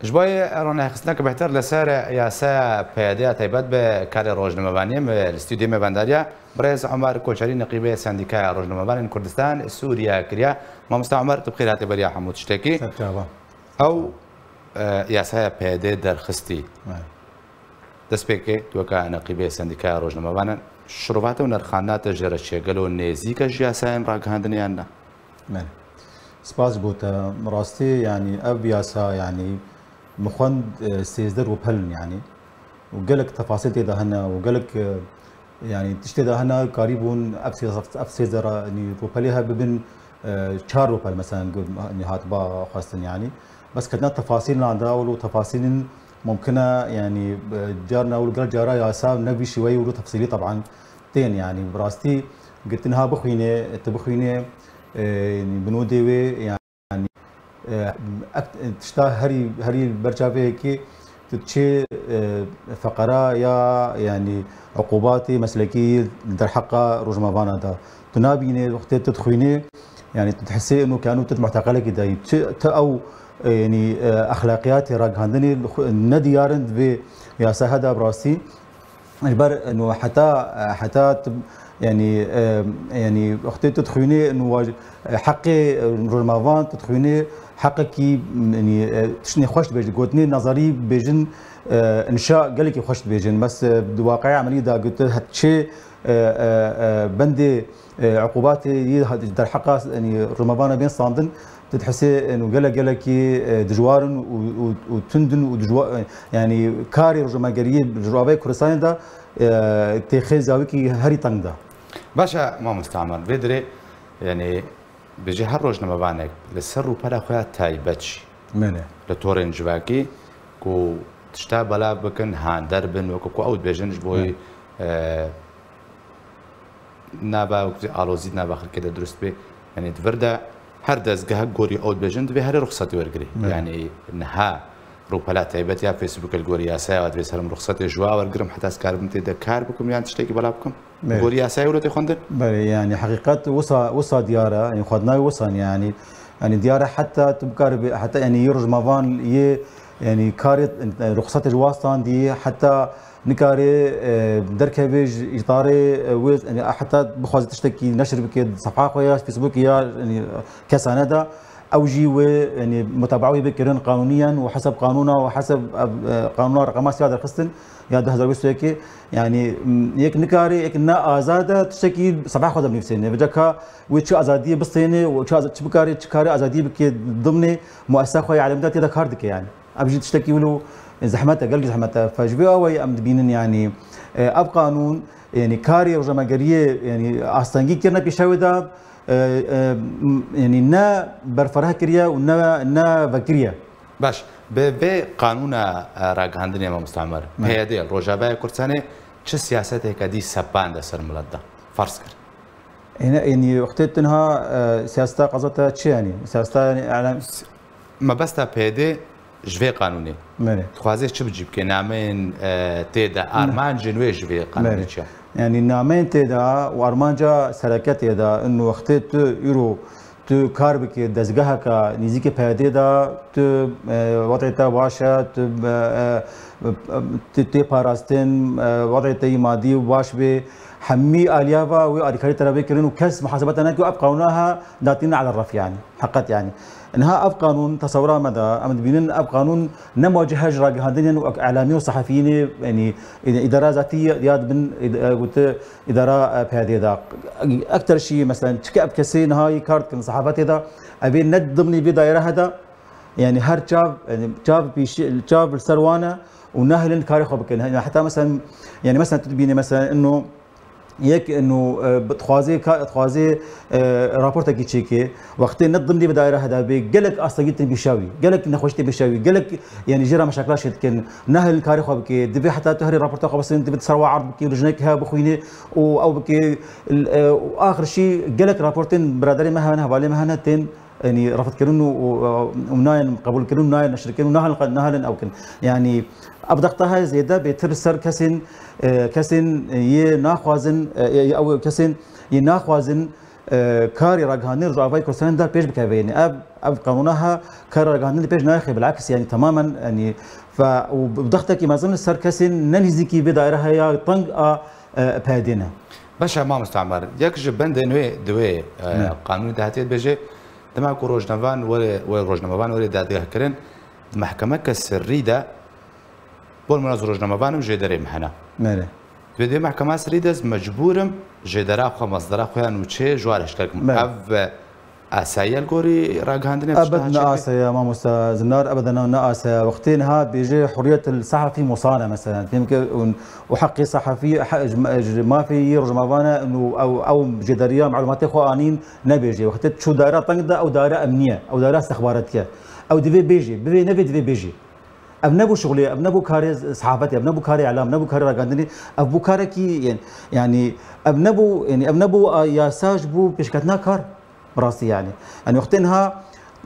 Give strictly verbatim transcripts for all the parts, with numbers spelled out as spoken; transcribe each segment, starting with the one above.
Ji bo rûniştinek bêhtir li ser yasaya P Y D'ê ya taybet bi karê rojnamevaniyê, me li stûdyoyê me bendariya birêz Omer Koçerî, neqîbê Sendîkaya Rojnamevanên Kurdistan Sûriye kiriye. Mamoste Omer, tu bi xêr hatî beriya hemû tiştekî. Ser çava. Ew, e, yasaya P Y D'ê derxistî. Evet. Destpêkê, tu weke neqîbê Sendîkaya Rojnamevanan, şirova te û nirxandina te ji re çi ye? Gelo nêzîk e ji yasayên ragihandinê yan na? Belê. Spas ji bo te. Rastî, yanî ev yasa, yanî min xwend, e, sêzdeh rûpel in, yanî. Û gelek tefasîl tê de hene û gelek, e, yanî tiştê de hene, karîbûn ev sêzdeh, ev sêzdeh ra, yanî rûpelê he bibin, e, çar rûpel, mesela, gu-, yanî hatiba xwestin, yanî. Bes ketina tefasîlan de, wilo tefasîlin mumkin e, yanî, e, carna wilo gel cara yasa ne vî şîweyî wilo tefsîlî, teban, tên, yanî, bi rastî girtin ha bixwînê, tu bixwînê, e, yanî, binûdê wê, yanî, e, ek-, tişta herî, herî berçavê yekê, tu çê, e, feqera ya, yanî, uqubatê meslekî derheqa rojnamevana de. Tu nabînê, wextê tu dixwînê, yanî, tu dihesê ino ke eno tu di muteqelekî de yî. Çi, tu ew, e, yanî, e, exlaqiyatê ragihandinê li xwe ne diyar in di vê yasa he de bi rastî. Ji ber, e, no heta, e, heta tu, yanî, e, yanî, wextê tu dixwînê, no wa, e, heqê, e, rojnamevan tu dixwînê, heqekî, yanî, e, tiştê xweş dibêjin, gotinê nezerî bêjin, e, înşa gelekî xweş dibêjin. Bes, e, di waqiya emelî de gotin, het çê, e, e, e, bendê, e, uqubatê yî ha-, derheqa, yanî, rojnamevana bên standin, tu dihesê, yanî, gelek, gelekî, e, dijwar in û, û, û tund in û dijwa-, e, yanî, karê rojnamegeriyê ji ravê Kurdistanê de, e, tê xêza wî kî herî teng de. Baş e, mamoste Omer, vê dirê, yanî, bijî her rojnamevanek li ser rûpela xwe ya taybet jî, Belê. Li torên civakî ku tişta belav bikin, hander bin, wekî ku ew dibêjin ji bo, Belê. e, nava wekî alozî di nava xelkê de dirust bê. Yanî di vir de her dezgehek gorî ew dibêjin, divê herê ruxsetê wergirê. Belê. Yanî niha rûpela taybet ya Facebookê li gorî yasaya ve divê ser min ruxsetê ji wa wergirim, heta ez karibim tê de kar bikim yan tiştekî belav bikim? Belê. Gorî yasayê wilo tê xwendin? Belê, yanî heqîqet wisa, wisa diyar e, yanî xwedinayê wisa ne, yanî, yanî diyar e heta tu bikaribî, heta, yanî yê rojnamevan, yê, yanî karê, e, ruxsetê ji wa standî, heta nikarê, e, derkevê ji îtarê, e, wê, yanî heta bixwaze tiştekî neşir bike, sefha xwe ya Facebookê ya, yanî kesane de, ew jî wê, yanî, mutaba wê bê kirin qanûniyen û hesab qanûna û hesab, e, qanûna reqema sê ya derxistin ya du hezar û bîst û yekê, yanî, m, yek nikare, yek ne azad e, tiştekî seba xwe de binivîsêne. Vêca ka wê çi azadiyê bistêne û çi aza-, çi bikare, çi kare azadiyê bike dimnê muesesa xwe ya elimî de tê de kar dike, yanî. Ev jî tiştekî wilo zehmet e, gelkî zehmet e. Fe ji vê awayî em dibînin, yanî, e, ev qanûn, yanî, karê rojnamegeriyê, yanî, astengî kirine pêşa wê de, e, e, m-, yanî ne berfireh kiriye û ne, ne vekiriye. Baş, bi vê qanûna, e, ragihandinê, mamoste Omer, Me. P Y D, Rojavaya Kurdistanê çi siyaseteke dî sepande ser milet de? Ferz kir. Êne, ênî wextê tu niha, e, siyaseta qezeta çi, yanî? Siyaseta, yanî, elem- Mebesta P Y D ji vê qanûnê. Belê. Dixwaze çi bi cî bike? Nameyên, e, tê de, Ne. armancên wê ji vê qanûnê Belê. çi ye? Yanî nameyên tê de û armanca sereke tê de, in wextê tu îro tu kar bike dezgeheke nêzîkî P Y D de, tu, e, wextê te baş e, tu, e, e, tu tê parastin, e, wextê te yî madî baş bê, hemî aliya ve wê alîkarî te re bê kirin û kes muhasebeta neke û ev qanûna ha datîne ala ref, yanî. Heqet, yanî. Niha ev qanûn, tesewira me de, em dibînin ev qanûn ne muwecih e ji ragihandinên û elamî û sehefiyînê, yanî, îdara zatî ya dibin, îd-, e, gote îdara, e, P Y D de. Ekter şî, mesela, çike ev kesê niha yî kar dikin sehafetê de, ev ê ne dimnî vê daîre he de, yanî her çav, yanî çav pîşî, çav li ser wan e û nahêlin karê xwe bikin. Yanî heta, mesela, yanî, mesela, tu dibînî, mesela, ino, Yek, ino, e, dixwazê ka-, dixwazê, e, raportekî çêke. Wextê ne dimdê bi daîra heda bê, gelek astengî tên pêşa wî, gelek nexweşî tên pêşa wî, gelek, yanî, jê re meşakila çêdikin. Nahêlin karê xwe bike. Divê heta tu herî raporta xwe bisin, divê tu ser wa erd bikî, û jinek he bixwînê û ew bike, e, û axir şî gelek raportên biraderê me hene, hevalê me hene, tên Yanî refdkirin û, û, û nayên qebûlkirin û nayên neşirkirin û nahêlin, nahêlin ew kin. Yanî ev dexta heye zêde bêtir li ser kesên, e, kesên yê naxwazin, e, e, ew kesên yê naxwazin, E, karê ragihandinê Rojavayê Kurdistanê de pêş bikeve. Yanî ev, ev qanûna ha karê ragihandinê pêş naxe, bilakis, yanî temamen, yanî, ve û bi dextekî mezin li ser kesên ne nîzîkî vê daire heya teng a, e, P Y D'ê ne. Baş e, mamoste Emer, yek ji bendên wê di wê, e, Ne. qanûnê de hatiye dibêje, dema ku rojnamevan were, wê rojnamevan were dadgehkirin, di mehkemeke sirrî de, bol min ez rojnamevan im, jêderê min hene. Belê. Divê dê mehkema sirrî de ez mecbûr im jêdera xwe, masdera xwe ya nûçeyê ji wan eşkere kim. Belê. Ev, e, asayiye li gorî ragihandinê Ebed ne asayiye, mamoste Zinar, ebed ne, ne asayiye. Wextê niha dibêje hurriyet el sehafî musane, mesela. Fêm ke û, û heqê sehafî, he-, ji, ji mafê yê rojnamevane û ew, ew jêderiya malumatê xwe anîn nebêje. Wextê çû daira teng de, ew daira emniye, ew daira istixbaratî ye. Ew divê bêje, bivê nevê divê bêje. Ev nebû şixulê, ev nebû karê sehafetê, ev nebû karê îlam, nebû karê ragihandinê, ev bû karekî, yani, yani, ev nebû, yani, ev nebû, a, yasa ji bo pêşketina kar, bi rastî, yani. Yani, wextê niha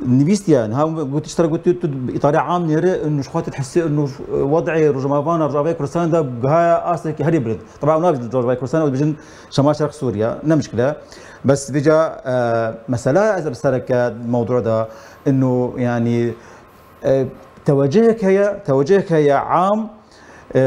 nivîstiye, niha got, ji te re got, tu îtarê am nêre, û ji xwe tu dihesê, û wed'ê rojnamevana Rojavayê Kurdistanê de gihaya astekî herî bilind. Teba ew nabêjin Rojavayê Kurdistanê, ew dibêjin Şema Şerq Sûriye, ne mişkile. Bes vêca, e, mesela ez li sereke mewdû de, inu, yani, E, tewecihek heye, tewecihek heye am, e,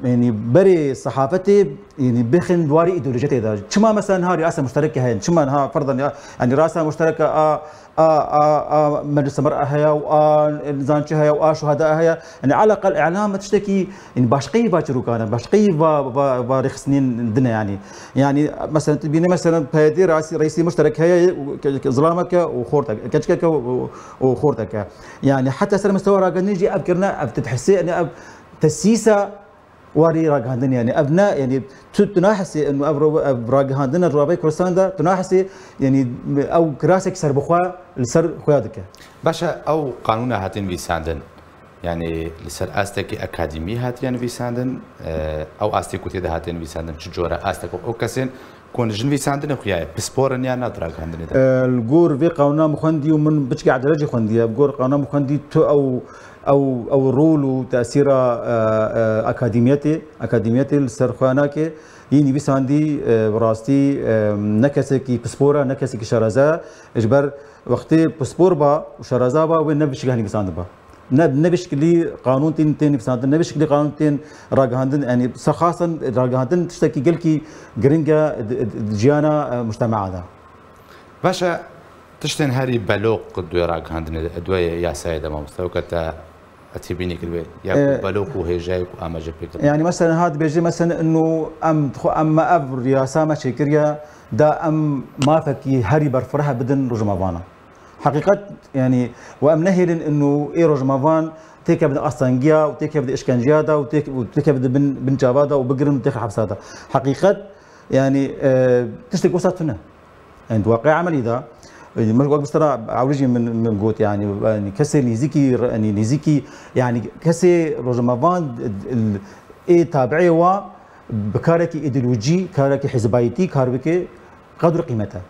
yani berê sehafetê, yani bixin di warê îdeolojiyetê de. Çima mesela niha riyasa muştereke heye? Çima niha ferdan ya, yani riyasa muştereke a, a, a, a Meclisa Mer'a heye û a zançî heye û a şuhada heye? Yani alaqal îlam tiştekî, yani başqeyî va çîrokan e, başqeyî va, va, va rêxistinên din e yani. Yani mesela tu bîne mesela P Y D reîsî, reîsî muşterek heye, ke-, ke-, zilameke û xorteke, keçikeke û, û xorteke. Yani heta ser mistewa ragihandinê jî ev kirine, ev tu dihesê, yani ev tesîsa warî ragihandinê, yani ev ne, yani tu, tu nahesê, yani ev ro-, ev ragihandina Rojavayê Kurdistanê de, tu nahesê, yani ew kirasek serbixwe li ser xuya dike. Baş e, ew qanûna hate nivîsandin, yani li ser astekî akademî hatiye nivîsandin, e, ew astê ku tê de hate nivîsandin, çi cor e astek ew kesên Ku ji nivîsandinê xuya ye, pispor in ya na di ragihandinê de? E, li gor vê qanûna min xwendî û min biçkî ecele jî xwendiye. Li gor qanûna min xwendî tu ew, ew, ew rol û tesîra, e, e, akademiyetê, akademiyetê li ser xwe nake. Yî nivîsandî, e, bi rastî, e, ne kesekî pispor e, ne kesekî şereze. Ji ber wextê pispor ba û şereza ba, wê ne bi şikeh nivîsandiba. Ne, ne bi şikilî qanûn tên, tên nivîsandin, ne bi şikilî qanûn tên ragihandin, yani ser xasan ragihandin tiştekî gelkî giring e di, di, di jiyana, e, mujtemea de. Baş e, tiştên herî beloq di wê ragihandinê de, di wê yasayê de mamoste, weke te etî bînî kir wê, ya ku E, beloq û hêjayê ku amaje pê kirin. Yani mesela ha dibêje mesela inu em, xwe em me ev riyasa me çêkiriye, da em mafekî herî berfireh bidin rojnamevana. Heqîqet, yani, we em nehêlin inu ê rojnamevan têkevin astengiya û têkevin işkenceya da û têk-, û têkevin bin, bin çava da û bigirin û têxin hepsa da. Heqîqet, yani, e, tiştek wisa tune. Yani, di waqiya emelî da, e, min wek mesela ewlî jî min, min got, yani, yani, kesê nêzîkî, yani, nêzîkî, yani, kesê rojnamevan, e, ê tabi'ê wa bi karekî îdeolojî, karekî hizbayîtî kar bike, qedr û qîmet e.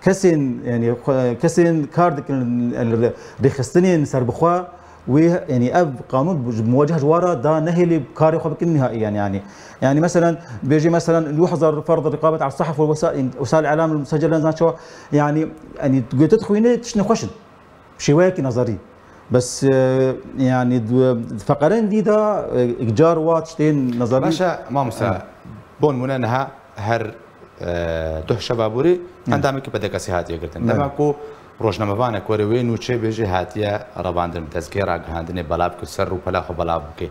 Kesên, yani, xwe, kesên kar dikin, yani, rê-, rêxistinên serbixwe, wê, yani, ev qanûn ji muweceh ji wan re da nehêlê karê xwe bikin nihai, yani, yani. Yani, mesela, bêjê, mesela, du hezar ferz rîqabet ala sehef û wesa-, wesayil îlam musecelen zan çawa, yani, yani, tu dixwîne tiştên xweş in. Şêweyekî nezerî. Bes, e, yani, du-, feqerên dî de, e, car wa tiştên nezerî. Baş e, mamoste, Evet. Bo nimûne niha her, e, duh şeva borî Evet. endamekî P D K'ê hatiye girtin. Evet. Dema ku rojnamevanek were wê nûçe bêje hatiye revandin, bi dezgehê ragihandinê belav kir, ser rûpela xwe belav bike.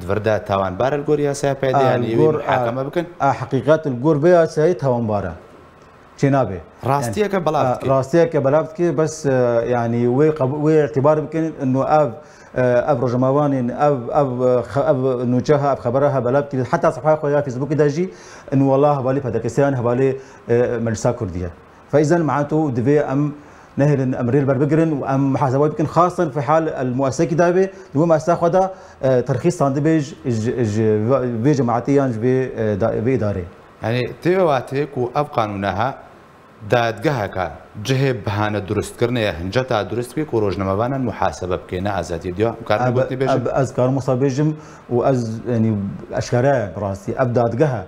Di vir de tawanbar e li gor yasaya P D, A, yani, li wê gor, a, muhakeme bikin? A, heqîqet li gor vê yasayê tawanbar e. Çênabe. Rastiyeke Yani, belav a, dike. Rastiyeke belav dike, bes, e, yani, wê qeb-, wê îtibar bikin, inu ev, e, ev rojnamevanên, ev, ev, e, xe-, ev nûçe ha, ev xebera ha belav dike, heta sefhaya xwe ya Facebookê de jî, inu wela hevalê P D K'ê yan hevalê, e, Meclisa Kurdî ye. Feyzen, me'nato divê em nehêlin, em rê li ber bigirin û em muhasebe bikin, xasen fi hal el muessekî de be, di wê muessesa xwe de, e, terxîs standibê ji, ji, ji vê cemaetê yan ji vê, e, da-, vê îdarê. Yani, tê wê watê ku ev qanûne ha dadgeheke cihê bihane durustkirinê ye, hinceta durust bike ku rojnamevanan muhasebe bike, ne azadiyê diya. Em karin Ev, gotinê bêjin? Ev ez karim wisa bêjim û ez, yani, eşkere ye bi rastî. Ev dadgeh e,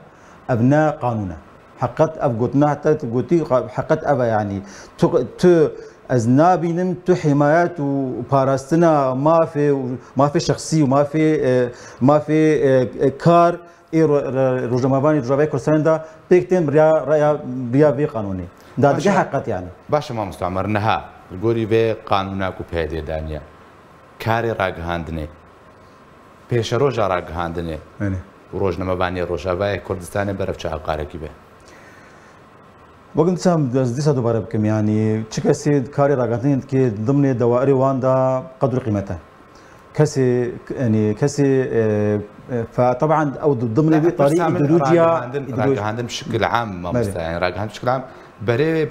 ev ne qanûn e. Heqet ev gotina heta tu gotî, heqet ev e, yanî tu, tu ez nabînim tu himayet û parastina mafê û mafê şexsî û mafê, e, mafê, e, e, kar ê ro-, re-, rojnamevanî Rojavayê Kurdistanê de pêk tên riya, riya, riya vê qanûnê. Da dige Baş e. Heqet, yanî. Baş e mamosta Omer, niha li gorî vê qanûna ku peyedê daniye, karê ragihandinê, pêşeroja ragihandinê Belê. Û rojnamevaniyê Rojavayê Kurdistanê berev çi aqarekî be? Wek dîsa, ez dîsa dubare bikim, yanî çi kesê karê ragihandinê dike dimnê dewairê wan de qedr û qîmet e. Kesê, yanî kesê, e, e, fe, teban ew di-, dimnê Ne, vê tarî pirsa min îdeolojiya, ragihandin, îdeoloji- ragihandin bi şikil am, mamosta, Belê. Yanî ragihandin bi şikil am. Berê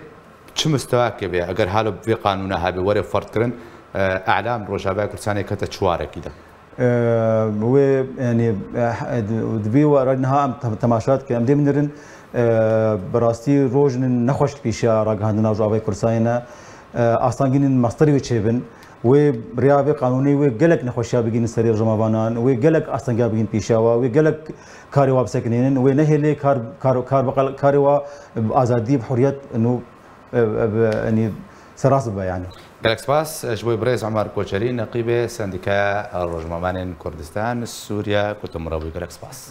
çi mistewakê be, eger halo bi vê qanûna habe were ferdkirin, e, elam Rojavayê Kurdistanê kete çi warekî de? E, wê, yanî, e, di, di vê warê niha em te-, temaşa dikin, em dê binirin, e, bi rastî rojin nexweş li pêşiya ragihandina Rojavayê Kurdistanê ne, e, astangînin mestirê wê çêbin. Wê riya vê qanûnê wê gelek nexweşiya bigînin serê rojnamevanan, wê gelek astengiya bigînin pêşiya wa, wê gelek karê wa bisekinînin, wê nehêlê kar, kar, kar bi qal-, karê wa bi azadî, bi huriyet, nû, e, e, bi, yanî, serast bibe, yanî. Gelek spas ji bo birêz Omer Koçerî, neqîbê Sendîkaya Rojnamevanên Kurdistan, Sûriye, ku tu min re bûyî. Gelek spas.